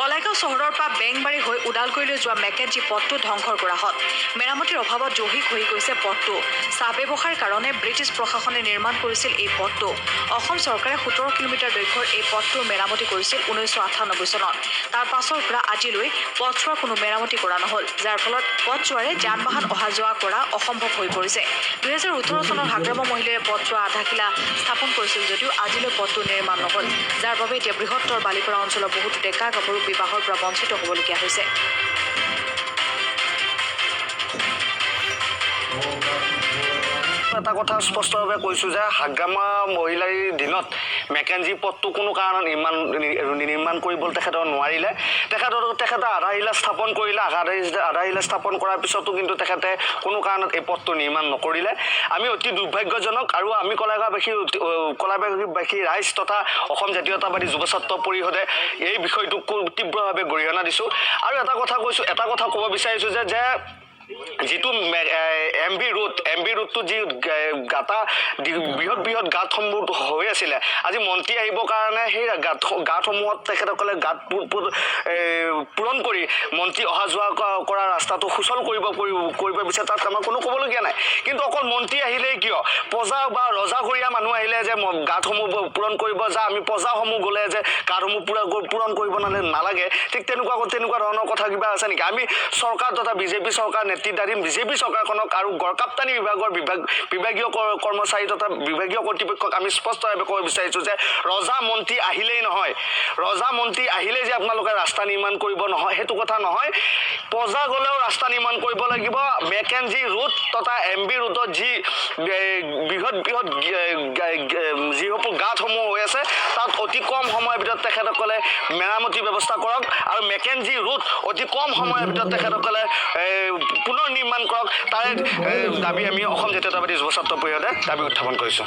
কলাইগাঁও চহৰৰ পৰা বেংবাৰী হৈ ওদালগুৰিলৈ যোৱা মেকেঞ্জি পথটো ধ্বংসৰ গৰাহত। মেৰামতিৰ অভাৱত জহি খহি গৈছে পথটো। চাহ ব্যৱসায়ৰ কাৰণে ব্ৰিটিছ প্ৰশাসনে নিৰ্মাণ কৰিছিল এই পথটো। অসম চৰকাৰে 17 কিলোমিটাৰ দৈৰ্ঘ্যৰ এই পথটোৰ মেৰামতি কৰিছিল 1998 চনত। তাৰ পাছৰ পৰা আজিলৈ পথছোৱাৰ কোনো মেৰামতি কৰা নহ'ল, যাৰ ফলত পথছোৱাৰে যান বাহন অহা যোৱা কৰা অসম্ভৱ হৈ পৰিছে। 2018 চনত হাগ্ৰামা মহিলাৰে পথছোৱা আধাৰশিলা স্থাপন কৰিছিল যদিও আজিলৈ পথটো নিৰ্মাণ নহ'ল, যাৰ বাবে এতিয়া বৃহত্তৰ বালিপাৰা অঞ্চলৰ বহুতো ডেকা গাভৰু বিবাহৰ পৰা বঞ্চিত হ'বলগীয়া হৈছে। এটা কথা স্পষ্টভাৱে কৈছোঁ যে হাগ্ৰামা মহিলাৰীৰ দিনত মেকেঞ্জি পথটো কোনো কাৰণত নিৰ্মাণ কৰিবলৈ তেখেতৰ নোৱাৰিলে। তেখেতে আধাৰশিলা স্থাপন কৰিলে। আধাৰশিলা স্থাপন কৰাৰ পিছতো কিন্তু তেখেতে কোনো কাৰণত এই পথটো নিৰ্মাণ নকৰিলে। আমি অতি দুৰ্ভাগ্যজনক আৰু আমি কলাইগাঁওবাসী ৰাইজ তথা অসম জাতীয়তাবাদী যুৱ ছাত্ৰ পৰিষদে এই বিষয়টোক তীব্ৰভাৱে গৰিহণা দিছোঁ। আৰু এটা কথা কৈছোঁ, এটা কথা ক'ব বিচাৰিছোঁ যে যিটো M B road, M B ৰোডটো যি গাঁতা, বৃহৎ বৃহৎ গাঁতসমূহ হৈ আছিলে, আজি মন্ত্ৰী আহিবৰ কাৰণে সেই গাঁতসমূহত তেখেতসকলে গাঁত পূৰণ কৰি মন্ত্ৰী অহা যোৱা কৰা ৰাস্তাটো সুচল কৰিব বিচাৰে, তাত আমাৰ কোনো ক'বলগীয়া নাই। কিন্তু অকল মন্ত্ৰী আহিলেই কিয়, প্ৰজা বা ৰজাঘৰীয়া মানুহ আহিলে যে গাঁতসমূহ পূৰণ কৰিব, যা আমি প্ৰজাসমূহ গ'লে যে গাঁতসমূহ পূৰণ কৰিব নালাগে, ঠিক তেনেকুৱা ধৰণৰ কথা কিবা আছে নেকি? আমি চৰকাৰ তথা বিজেপি চৰকাৰ নেতৃত্বাধীন বিজেপি চৰকাৰখনক আৰু গড়কাপ্তানি বিভাগৰ বিভাগীয় কৰ্মচাৰী তথা বিভাগীয় কৰ্তৃপক্ষক আমি স্পষ্টভাৱে ক'ব বিচাৰিছোঁ যে ৰজা মন্ত্ৰী আহিলেই নহয়, ৰজা মন্ত্ৰী আহিলেই যে আপোনালোকে ৰাস্তা নিৰ্মাণ কৰিব নহয়, সেইটো কথা নহয়। প্ৰজা গ'লেও ৰাস্তা নিৰ্মাণ কৰিব লাগিব। মেকেঞ্জি ৰোড তথা এম বি ৰোডত যি বৃহৎ বৃহৎ যিসমূহ গাঁতসমূহ হৈ আছে, তাত অতি কম সময়ৰ ভিতৰত তেখেতসকলে মেৰামতি ব্যৱস্থা কৰক আৰু মেকেঞ্জি ৰোড অতি কম সময়ৰ ভিতৰত তেখেতসকলে পুনৰ নিৰ্মাণ কৰক, তাৰে দাবী আমি অসম জাতীয়তাবাদী যুৱ ছাত্ৰ পৰিষদে দাবী উত্থাপন কৰিছোঁ।